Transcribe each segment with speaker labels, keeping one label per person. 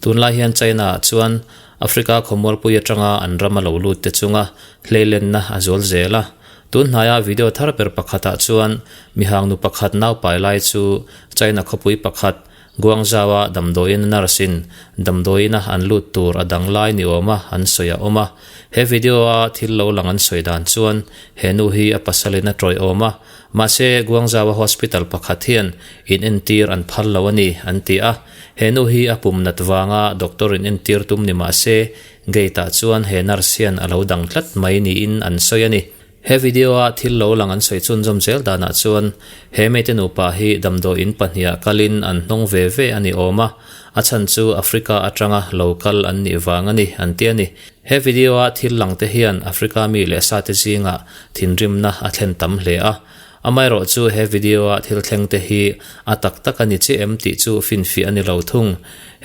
Speaker 1: Tunlai hian China-ah chuan Africa khawmualpui atanga an rama lo lut te chunga hleilenna a zual zel a. Tun hnaia video thar ber pakhatah chuan mihangnu pakhat naupai lai chu China khawpui pakhat Guangzhou-a damdawiin nurse-in damdawiina an lut tur a dang lai ni awma an sawi a awm a. He video-a thil lo lang an sawi dan chuan he nu hi a pasalin a tawih-awm a, mahse Guangzhou-a hospital pakhat hian inentir an phal lo a ni an ti a. He nu hi a pum nat vanga doctor in entir tum ni mah se gate-ah chuan he nurse hian a lo dang tlat mai niin an sawi a ni. He video-a thil lo lang an sawi chhunzawm zel danah chuan he mate nupa hi damdawi in pahniha kalin an hnawng ve ve a ni awm a, a chhan chu Africa atanga lo kal an nih vang a ni an ti a ni. He video-a thil lang te hian Africa mi leh sate zingah thinrimna a thlen tam hle a. Amaherawh chu he video-a thil thleng te hi a tak tak a ni chiah em tih chu finfiah a ni lo thung.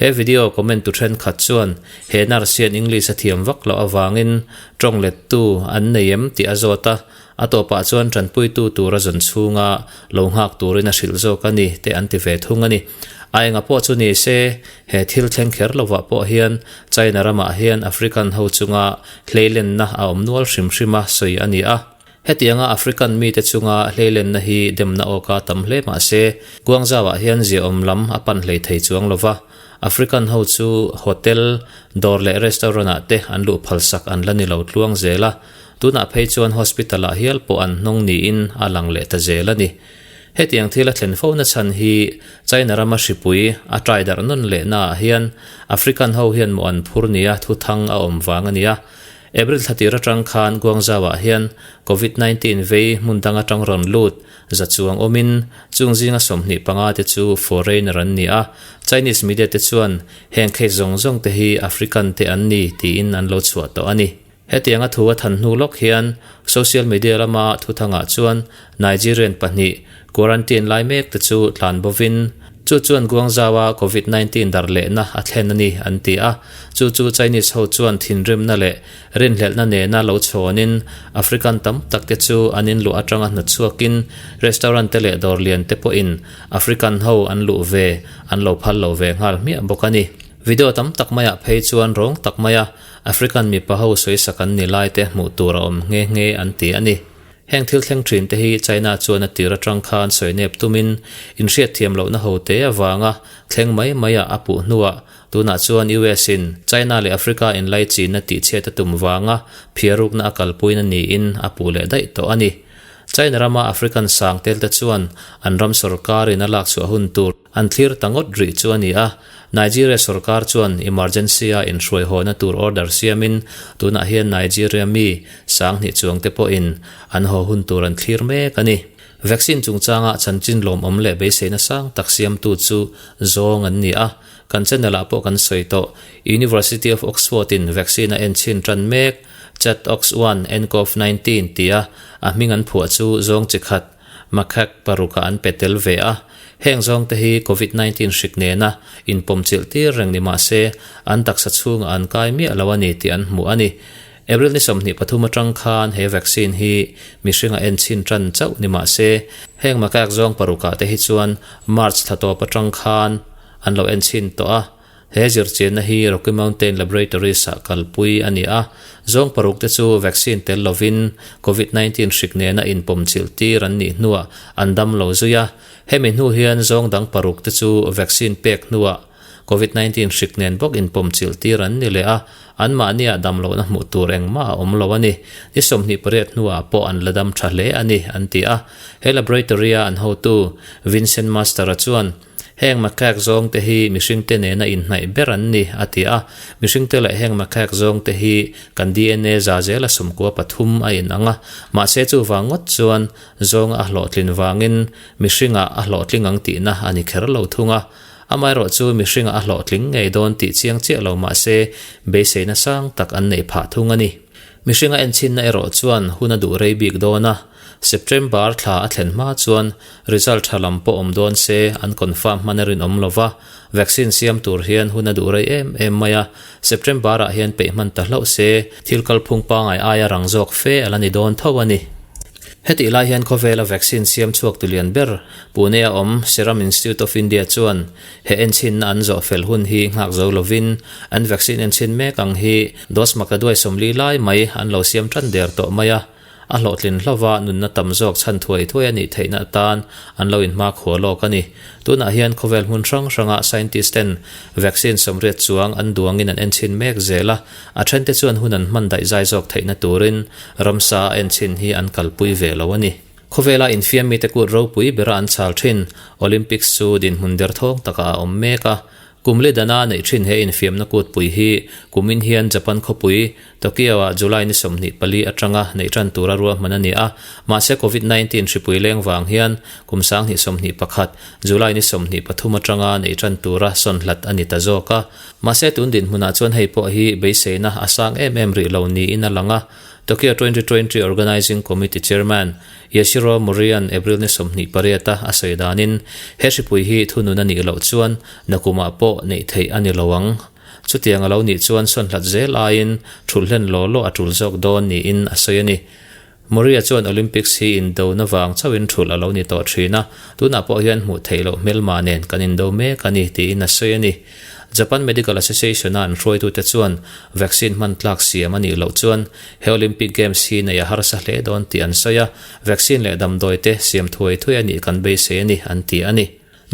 Speaker 1: He video comment tu thenkhat chuan he nurse hian English a thiam vak loh avangin tawng lettu an nei em tih a zawt a, a tawpah chuan tanpuitu tur a zawn chhunga lo nghak turin a hrilh zawk a ni te an ti ve thung a ni. A enga pawh chu ni se, he thil thleng kher lovah pawh hian China ramah hian African ho chunga hleilenna a awm nual hrim hrim a sawi a ni a. Hetianga African mite chunga hleilenna hi demna awka tam hle mah se, Guangzhou-ah hian ziaawm lam a pan hlei thei chuang lo va. African ho chu hotel, dawr leh restaurant-ah te an luh phalsak an la ni lo tluang zel a, tunah phei chuan hospital-ah hial pawh an hnawng niin a lang leh ta zel a ni. Hetiang thil a thlen fo na chhan hi China rama hripui a ṭai darh nawn lehnaah hian African ho hian mawh an phur nia thuthang a awm vang a ni a. April thla tir atang khan Guangzhou-ah hian Covid 19 vei hmun dang atang rawn lut za chuang awmin chung zinga 25 te chu foreigner an ni a, Chinese media te chuan heng case zawng zawng te hi African te an ni tiin an lo chhuah tawh a ni. Hetianga thu a than hnu lawk hian social media lama thuthangah chuan Nigerian pahnih quarantine lai mek te chu tlan bovin Chu chuan Guangzhou-a Covid 19 darh lehna a thlen a ni, an ti a. Chu chu Chinese ho chuan thinrimna leh rinhlelhna nena lo chhawnin African tam tak te chu an inluah atanga hnawtchhuakin restaurant te leh dawr lian te pawhin African ho an luh ve an lo phal lo ve nghal hmiah bawk a ni. Video tam tak maiah phei chuan rawng tak maia African mipa ho sawisak an ni lai te hmuh tur a awm nghe nghe an ti a ni. Heng thil thleng thin te hi China chuan a tir atang khan sawi nep tumin inhriatthiam lohna ho te avanga thleng mai maiah a puh hnuah tunah chuan US in China leh Africa inlaichinna tihchhiat a tum vanga phiarukna a kalpuina niin a puh leh daih tawh a ni. China rama African sang tel te chuan an ram sorkarin a lakchhuah hun tur An thlir ta ngawt rih chu a ni a, Nigeria sorkar chuan emergency-a inhruaihawhna tur order siamin tunah hian Nigeria mi 2000 chuangte pawhin an haw hun tur an thlir mek a ni. Vaccine chungchanga chanchin lawmawm leh beiseina sang tak siamtu chu zawng an ni a, kan channel-ah pawh kan sawi tawh. University of Oxford-in vaccine a enchhin tan mek, ChAdOx1 nCoV-19 tia a hming an phuah chu zawng chi khat Macaque parukah an pe tel ve a, heng zawngte hi Covid 19 hrik nena inpawmchilh tir reng ni mah se, an taksa chhungah an kai miah lo a ni tih an hmuh a ni. April ni 23 atang khan he vaccine hi mihringa enchhin tan chauh ni mah se, heng macaque zawng parukah te hi chuan March thla tawp atang khan an lo enchhin tawh a. He zirchianna hi Rocky Mountain Laboratories-ah kalpui a ni a, zawng paruk te chu vaccine tel lovin Covid 19 hrik nena inpawmchilh tir an nih hnuah an dam lo zui a. Hemi hnu hian zawng dang paruk te chu vaccine pek hnuah Covid 19 hrik nen bawk inpawmchilh tir an ni leh a, anmahniah dam lohna hmuh tur engmah a awm lo a ni. Ni 28 hnuah pawh an la dam tha hle a ni, an ti a. He laboratory-a an hotu Vincent Master-a chuan, Heng macaque zawngte hi mihringte nena inhnaih ber an ni, a ti a. Mihringte leh heng macaque zawngte hi kan dna za zela 13 a inang a. Mahse chuvang ngawt chuan zawnga a hlawhtlin vangin mihringah a hlawhtling ang tihna a ni kher lo thung a. Amaherawh chu mihringah a hlawhtling ngei dawn tih chiang chiah lo mahse beiseina sang tak an neih phah thung a ni. Mihringa enchinna erawh chuan hun a duh rei bik dawn a. September thla a thlen hma chuan result tha lam pawh awm dawn se an confirm hman a rinawm lo va, vaccine siam tur hian hun a duh rei em em mai a, September ah hian peih hman ta hlauh se thil kalphung pangai aia rang zawk fe a la ni dawn tho a ni. Hetih lai hian khawvela vaccine siam chhuak tu lian ber Pune a awm Serum Institute of India chuan he enchhinna an zawh fel hun hi nghak zo lovin an vaccine enchhin mek ang hi dose makaduai 40 lai mai an lo siam tan der tawh mai a. A hlawhtlin hlauva nunna tam zawk chhan thuai thuai a nih theihna atan an lo inhma khua lawk a ni. Tunah hian khawvel hmun hrang hranga scientist ten vaccine 80 chuang an duangin an enchhin mek zel a, a thente chuan hun an hman daih zai zawk theihna turin ramsa a enchhin hi an kalpui ve lo a ni. Khawvela infiam mite kut ropui bera an chhal thin Olympics chu dinhmun derthawng takah a awm mek a. Kum li dana neih thin he infiamna kutpui hi kumin hian Japan khawpui Tokyo-ah July ni 24 atanga neih tan tura ruahman a ni a, mahse Covid 19 hripui leng vang hian kum 2021 July ni 23 atanga neih tan tura sawn hlat a ni ta zawk a. Mahse tun dinhmunah chuan hei pawh hi beiseina a sang em em rih lo niin a lang a. Tokyo 2020 Organizing Committee Chairman Yoshiro Mori-a'n April ni 28 a a sawi danin he hripui hi thunun a nih loh chuan nakumah pawh neih theih a ni lo ang. Chutiang a lo nih chuan sawn hlat zel aiin thulh hlen law law a tul zawk dawn niin a sawi a ni. Mori-a chuan Olympics hi indona vang chauhin thulh a lo ni tawh thin a, tunah pawh hian hmuh theih loh hmelma nen kan indo mek a ni tiin a sawi a ni. Japan Medical Association-a an hruaitute chuan vaccine hman tlak siam a nih loh chuan he Olympic Games hi neih a harsa hle dawn tih an sawi a, vaccine leh damdawi te siam thuai thuai a nih kan beisei a ni an ti a ni.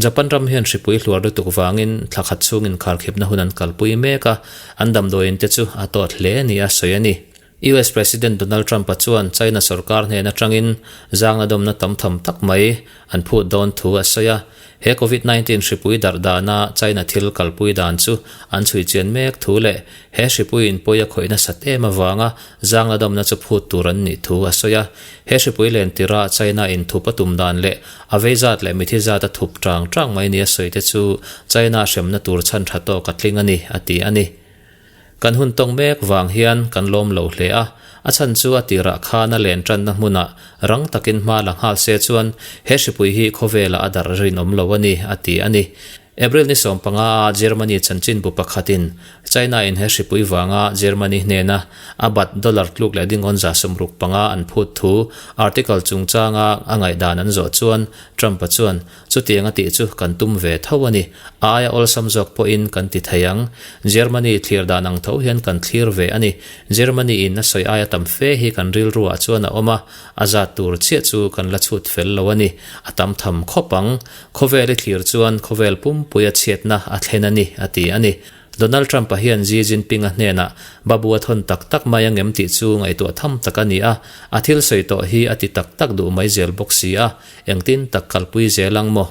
Speaker 1: Japan ram hian hripui hluar lutuk vangin thla khat chhungin kharkhipna hun an kalpui mek a, an damdawiin te chu a tawt hle ni a sawi a ni. US President Donald Trump-a chuan China sorkar hnen atangin zangna dawmna tam tham tak mai an phut dawn thu a sawi a. He Covid 19 hripui darh dana China thil kalpui dan chu an chhui chian mek thu leh he hripuiin pawi a khawih nasat em avanga zangna dawmna chu phut tur an nih thu a sawi a. He hripui len tirha China in thup a tum dan leh a vei zat leh mithi zat a thup tang tang mai nia sawi te chu China hremna tur chhan tha tawk a tling a ni, a ti a ni. Kan hun tawng mek vang hian kan lawm lo hle a, a chhan chu a tirah khan a len tanna hmunah rang takin hma la nghal se chuan he hripui hi khawvelah a darh rinawm lo a ni, a ti a ni. April ni 15 a Germany chanchinbu pakhatin China in he hripui vanga Germany hnena a bat dollar tluk leh dingawn 65 an phut thu article chungchanga a ngaihdan an zawh chuan Trump-a chuan Chutiang a tih chu kan tum ve tho a ni. A aia awlsam zawk pawhin kan ti thei ang. Germany thlir dan ang tho hian kan thlir ve a ni. Germany in a sawi aia tam fe hi kan rilruah chuan a awm a, a zat tur chiah chu kan la chhut fel lo a ni. A tam tham khawp ang. Khawvel i thlir chuan khawvel pumpui a chhiatna a thlen a ni, a ti a ni. Donald Trump-a hian Xi Jinping-a hnenah babu a thawn tak tak mai angem tih chu ngaihtuah tham tak a ni a, a thil sawi tawh hi a ti tak tak duh mai zel bawk si a. Engtin tak kalpui zel ang maw?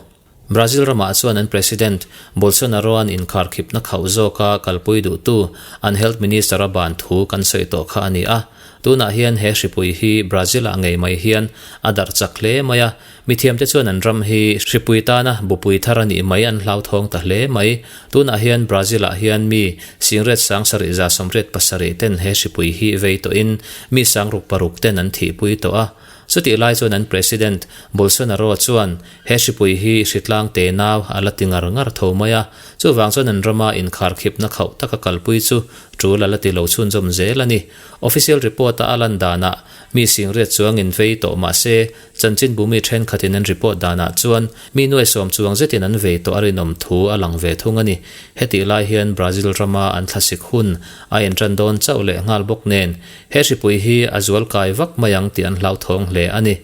Speaker 1: Brazil ramah chuan an President Bolsonaro-a'n inkharkhipna khauh zawka kalpui duhtu an Health Minister a ban thu kan sawi tawh kha a ni a. Tunah hian he hripui hi Brazil-ah ngei mai hian a darh chak hle mai a, mithiamte chuan an ram hi hripui tana bupui thar a nih mai an hlauthawng ta hle mai. Tunah hian Brazil-ah hian mi 1787 ten he hripui hi vei tawhin mi 66 ten an thihpui tawh a. Chutih lai chuan an President Bolsonaro chuan he hripui hi hritlang te nau a la ti ngar ngar tho mai a, chuvang chuan an rama inkharkhipna khauh taka kalpui chu tul a la ti lo chhunzawm zel a ni. Official report-a a lan danah mi 80 chuangin vei tawh mah se, chanchinbu mi thenkhatin an report danah chuan mi 70 chuang zetin an vei tawh a rinawm thu a lang ve thung a ni. Hetih lai hian Brazil rama an thlasik hun a intan dawn chauh leh nghal bawk nen He hripui hi a zual kai vak mai ang tih an hlauthawng hle a ni.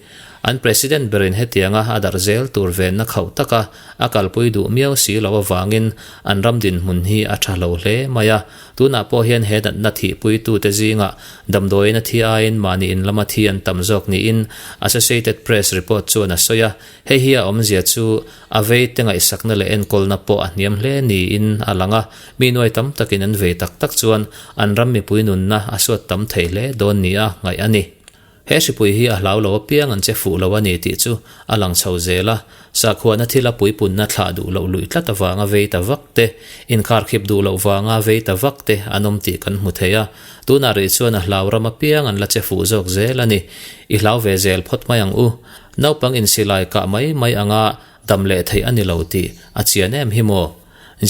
Speaker 1: An President berin hetianga a darh zel tur venna khauh taka a kalpui duh miau si loh avangin an ram dinhmun hi a tha lo hle mai a. Tunah pawh hian he natna thihpuitute zingah damdawiin a thi aiin mahni in lama thi an tam zawk niin Associated Press report chuan a sawi a. Hei hi a awmzia chu a vei te ngaihsakna leh enkawlna pawh a hniam hle niin a lang a, mi nuai tam takin an vei tak tak chuan an ram mipui nunna a suat tam thei hle dawn nia ngaih a ni. He hripui hi a hlau lo apiang an che fuh lo a ni tih chu a lang chho zel a, sakhuana thila puipunna thlah duh loh luih tlat avanga vei ta vak te, inkharkhip duh loh vanga vei ta vak te an awm tih kan hmu thei a, tunah rih chuan a hlau ram apiang an la che fuh zawk zel a ni. I hlau ve zel phawt mai ang u. Naupang insilai kah mai mai anga dam leh theih a ni lo tih a chian em hi maw?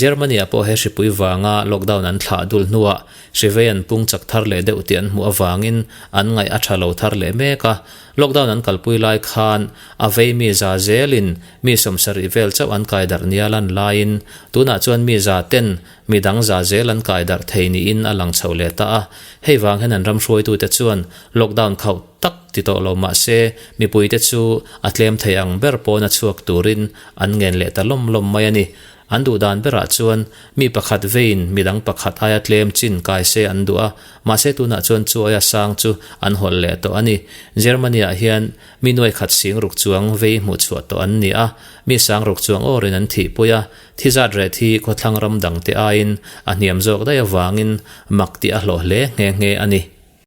Speaker 1: Germany-ah pawh he hripui vanga lockdown an thlah dul hnuah hri vei an pung chak thar leh deuh tih an hmuh avangin an ngaih a tha lo thar leh mek a. Lockdown an kalpui lai khan a vei mi za zelin mi 70 vel chauh an kai darh nia lan laiin tunah chuan mi za ten mi dang za zel an kai darh thei niin a lang chho leh ta a. Hei vang hian an ram hruaitute chuan lockdown khauh tak ti tawh lo mah se mipuite chu a tlem thei ang ber pawn a chhuak turin an ngen leh ta lawm lawm mai a ni. An duh dan berah chuan mi pakhat veiin midang pakhat aia tlem chin kai se an duh a, mahse tunah chuan chu aia sang chu an hawlh leh tawh a ni. Germany-ah hian mi nuai khat sing ruk chuang vei hmuh chhuah tawh an ni a, mi sang ruk chuang awrin an thihpui a, thi zat reh thi khawthlang ram dangte aiin a hniam zawk daih avangin mak tih a hlawh hle nghe nghe a ni.